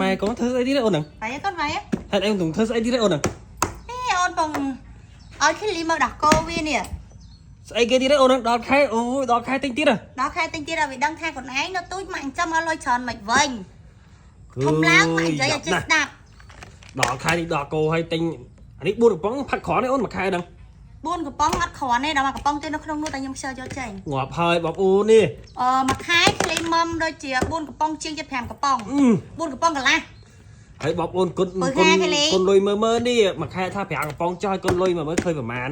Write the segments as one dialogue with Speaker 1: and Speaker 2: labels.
Speaker 1: ម៉ែកូនធ្វើស្អីទៀតអូនហ្នឹង
Speaker 2: វាយកូនវាយ
Speaker 1: ហេតុអីអូនធ្វើស្អីទៀតអូនហ្នឹង
Speaker 2: ហេអូនបងឲ្យឃីលីមកដោះគោវានេះ
Speaker 1: ស្អីគេទៀតអូនហ្នឹងដល់ខែអូយដល់ខែទិញទៀតហ៎
Speaker 2: ដល់ខែទិញទៀតឲ្យវាដឹងថាខ្លួនឯងនៅទូចម៉ាក់ចិញ្ចឹមឲ្យលុយច្រើនមិនវិញធំឡើងម៉ាក់និយាយឲ្យចេះស្ដាប់
Speaker 1: ដល់ខែនេះដល់គោឲ្យទិញអានេះ4កំប៉ុងផាត់គ្រាន់ទេអូនមួយខែហ្នឹង
Speaker 2: 4កំប៉ុងអត់គ្រាន់ទេដល់មួយកំប៉ុងទៀតនៅក្នុងនោះតែខ្ញុំខ្ជិលយកចេញ
Speaker 1: ងាប់ហើយបងអូននេះ
Speaker 2: អឺមួយខែឃីលីមុំដូចជា4កំប៉ុងជាង75កំប៉ុង4កំប៉ុងកន្លះ
Speaker 1: ហើយបងអូនគុណ
Speaker 2: បើ
Speaker 1: គុណ
Speaker 2: ខែគេលេង
Speaker 1: គុណលុយមើលមើលនេះមួយខែថា5កំប៉ុងចោះឲ្យគុណលុយមើលមើលឃើញប្រហែល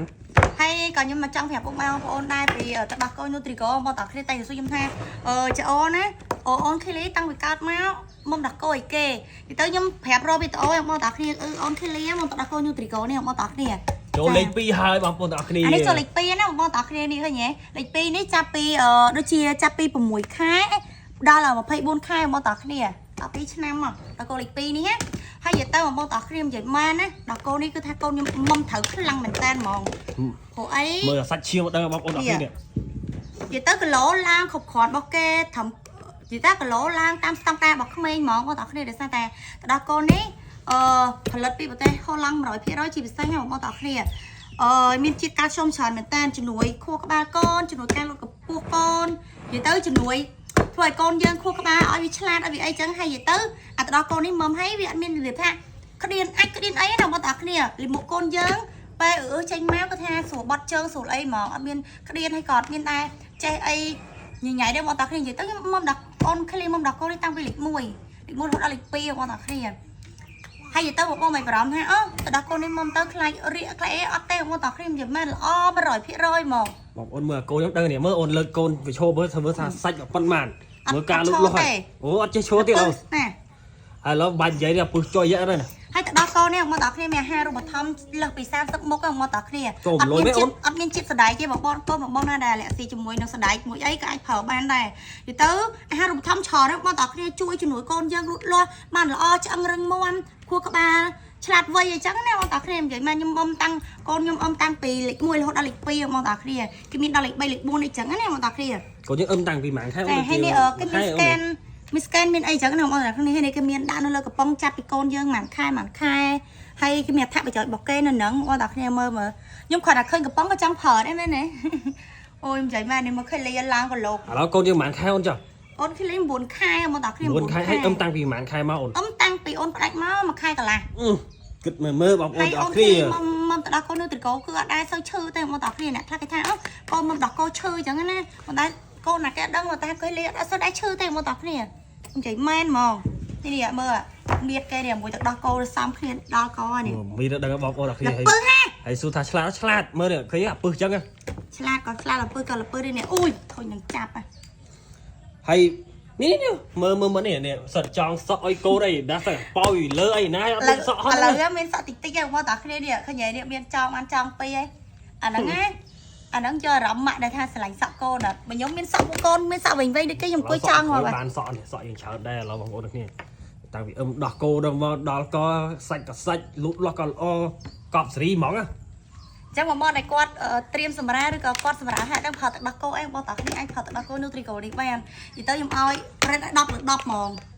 Speaker 2: ហើយក៏ខ្ញុំមកចង់ប្រាប់ពុកម៉ែបងប្អូនដែរពីទឹកដោះគោ Nutrigo មកតគ្នាតែសួរខ្ញុំថាអឺចាអូនណាអូអូនឃីលីតាំងពីកើតមកមុំដោះគោអីគេទៅទៅខ្ញុំប្រាប់រកវីដេអូឲ្យបងតគ្នាអឺអូនឃីលីមកទឹកដោះគោ Nutrigo នេះបងតគ្នា
Speaker 1: ចូលលេខ2ហើយបងប្អូនទាំងអស់គ្នា
Speaker 2: អានេះចូលលេខ2ណាបងប្អូនតគ្នានេះឃើញទេលេខ2នេះចាប់ពីដូចជាចាប់ពី6ខែដល់24ខែបងប្អូនតគ្នា12ឆ្នាំមកដល់គោលេខ2នេះណាហើយនិយាយទៅបងប្អូនតគ្នានិយាយបានណាដល់គោនេះគឺថាកូនខ្ញុំមុំត្រូវខ្លាំងមែនតើហ្មងព្រោះអី
Speaker 1: មើលអាសាច់ឈាមមកដឹងបងប្អូនទាំងអស់គ្នានេះ
Speaker 2: និយាយទៅគីឡូឡើងគ្រប់គ្រាន់របស់គេត្រឹមនិយាយទៅគីឡូឡើងតាមស្តង់ដាររបស់ក្មេងហ្មងបងប្អូនគ្នាដោយសារតែទៅដល់កូននេះអឺផលិតពីប្រទេសហូឡង់100%ជាពិសេសណាបងប្អូនទាំងគ្នាអឺមានជាតិកាល់ស្យូមច្រើនមែនតើជំនួយខួរក្បាលកូនជំនួយការលូតកម្ពស់កូននិយាយទៅជំនួយធ្វើឲ្យកូនយើងខួរក្បាលឲ្យវាឆ្លាតឲ្យវាអីចឹងហើយនិយាយទៅអាទៅដល់កូននេះមុំហើយវាអត់មានរបៀបថាក្តៀនអាចក្តៀនអីណាបងប្អូនទាំងគ្នាលិមុខកូនយើងពេលអឺចេញមកគាត់ថាស្រួលបត់ជើងស្រួលអីហ្មងអត់មានក្តៀនហើយក៏អត់មានដែរចេះអីញញ៉ៃដែរបងប្អូនគ្នានិយាយទៅខ្ញុំមុំដល់អូនឃ្លីមុំដល់កូននេះតាំងពីលេខ1លេខ1រហូតដល់លេខ2បងប្អូនគ្នាហើយនិយាយទៅបងប្អូនមិនបារម្ភថាអូទៅដល់កូននេះមុំទៅខ្លាចរៀកខ្លាចអីអត់ទេបងប្អូនគ្នានិយាយមែនល្អ100%ហ្មង
Speaker 1: បងប្អូនមើលអាកូនខ្ញុំដឹងនេះមើលអូនលើកកូនវាឈោមើលធ្វើមើលថាសាច់ប៉ុន្មានមើលការលូតលាស់ហើយអូអត់ចេះឈោទៀតអូន
Speaker 2: ណា
Speaker 1: ហើយឡូវបាច់និយាយនេះពឹសចុយយ៉ាងហ្នឹង
Speaker 2: ហើយទៅដល់កូននេះមកដល់គ្នាមានអាហារូបត្ថម្ភលើសពី30មុខហ្នឹងមកដល់គ្នា
Speaker 1: ចូល
Speaker 2: អត់មាន
Speaker 1: លុយមែនអូន
Speaker 2: ជាតិអត់មានជាតិសណ្ដែកទេបងប្អូនកូនបងប្អូនណាដែលលាក់ស៊ីជាមួយនឹងសណ្ដែកមួយអីក៏អាចប្រើបានដែរនិយាយទៅអាហារូបត្ថម្ភច្រើនហ្នឹងមកដល់គ្នាជួយជំនួយកូនយើងលូតលាស់បានល្អឆ្អឹងរឹងមាំខួរក្បាលឆ្លាតវៃអីចឹងណាបងតាគ្នានិយាយមកខ្ញុំអ៊ំតាំងកូនខ្ញុំអ៊ំតាំងពីលេខ1រហូតដល់លេខ2បងតាគ្នាគេមានដល់លេខ3លេខ4អីចឹងណាបងតាគ្នា
Speaker 1: កូនយើងអឹមតាំងពីម៉ានខែអូន
Speaker 2: តែហើយនេះអឺគេមាន scan មាន scan មានអីចឹងណាបងប្អូនទាំងគ្នានេះគេមានដាក់នៅលើកំប៉ុងចាប់ពីកូនយើងមួយខែមួយខែហើយគេមានអត្ថប្រយោជន៍របស់គេនៅហ្នឹងបងប្អូនទាំងគ្នាមើលមើលខ្ញុំគ្រាន់តែឃើញកំប៉ុងក៏ចង់ប្រើដែរមែនទេ អូយមិនចៃមែននេះមកឃើញលាឡើងគីឡូ
Speaker 1: ឥឡូវកូនយើងម៉ានខែអូនចុះ
Speaker 2: អូនឃើញលេ9ខែបងប្អូនទាំងគ្នា
Speaker 1: 9ខែហើយអឹមតាំងពីម៉ានខែមកអូន
Speaker 2: អឹមតាំងពីអូនផ្ដាច់មកមួយខែកន្លះ
Speaker 1: គិតមើលមើលបងប្អូន
Speaker 2: ហើយ
Speaker 1: ទាំងអស់
Speaker 2: អូនឃើ
Speaker 1: គ្នា
Speaker 2: ញមកទៅដល់កូននៅត្រកោគឺអត់ដែរសូវឈឺទេបងប្អូនគ្នាអ្នកខ្លះគេថាអូកូនមកដល់កោឈឺចឹងណាប៉ុន្តែកូនណាគេអត់ដឹងថាគេលាអត់សូវដែរឈឺទេបងប្អូនគ្នានិយាយមែនហ្មងនេះនេះមើលមៀតគេនេះមួយទឹកដោះគោសំគ្នាដល់កនេះ
Speaker 1: មានដឹងបងប្អូនទាំងគ្នា
Speaker 2: ល
Speaker 1: ហើយ
Speaker 2: ពឹសណា
Speaker 1: ហើយសួរថាឆ្លាតឆ្លាតមើលនេះឃើញអាពឹសចឹង
Speaker 2: ឆ្លាតក៏ឆ្លាតលពឹសក៏លពឹសនេះអូយធុញនឹងចាប់
Speaker 1: ហើយនេះនេះមើលមើលមើលនេះនេះសិតចង់សក់អីកូនអីដាក់សិតប៉ោយលើអីណាអត់
Speaker 2: ឥឡូវ
Speaker 1: មានសក់ហ
Speaker 2: ឥឡូវមានសក់តិចតិចហ្នឹងបងប្អូនគ្នានេះឃើញនេះមានចងបានចងពីរហើយអាហ្នឹងណាអាហ្នឹងយកអារម្មណ៍ម៉ាក់ដែលថាស្រឡាញ់សក់កូនបើខ្ញុំមានសក់មួយកូនមានសក់វែងៗដូចគេខ្ញុំអង្គុយចងហ្មង
Speaker 1: បានសក់នេះសក់យើងច្រើនដែរឥឡូវបងប្អូនទាំងគ្នាតាំងពីអឹមដោះគោដល់មកដល់កសាច់ក៏សាច់លូតលាស់ក៏ល្អកប់សេរីហ្មងណា
Speaker 2: ចឹងបងប្អូនដែលគាត់ត្រៀមសម្រាឬក៏គាត់សម្រាហេតុហ្នឹងផលទឹកដោះគោអីបងប្អូនគ្នាអាចផលទឹកដោះគោ Nutrigo នេះបាននិយាយទៅខ្ញុំឲ្យ rate 10លើ10ហ្មង។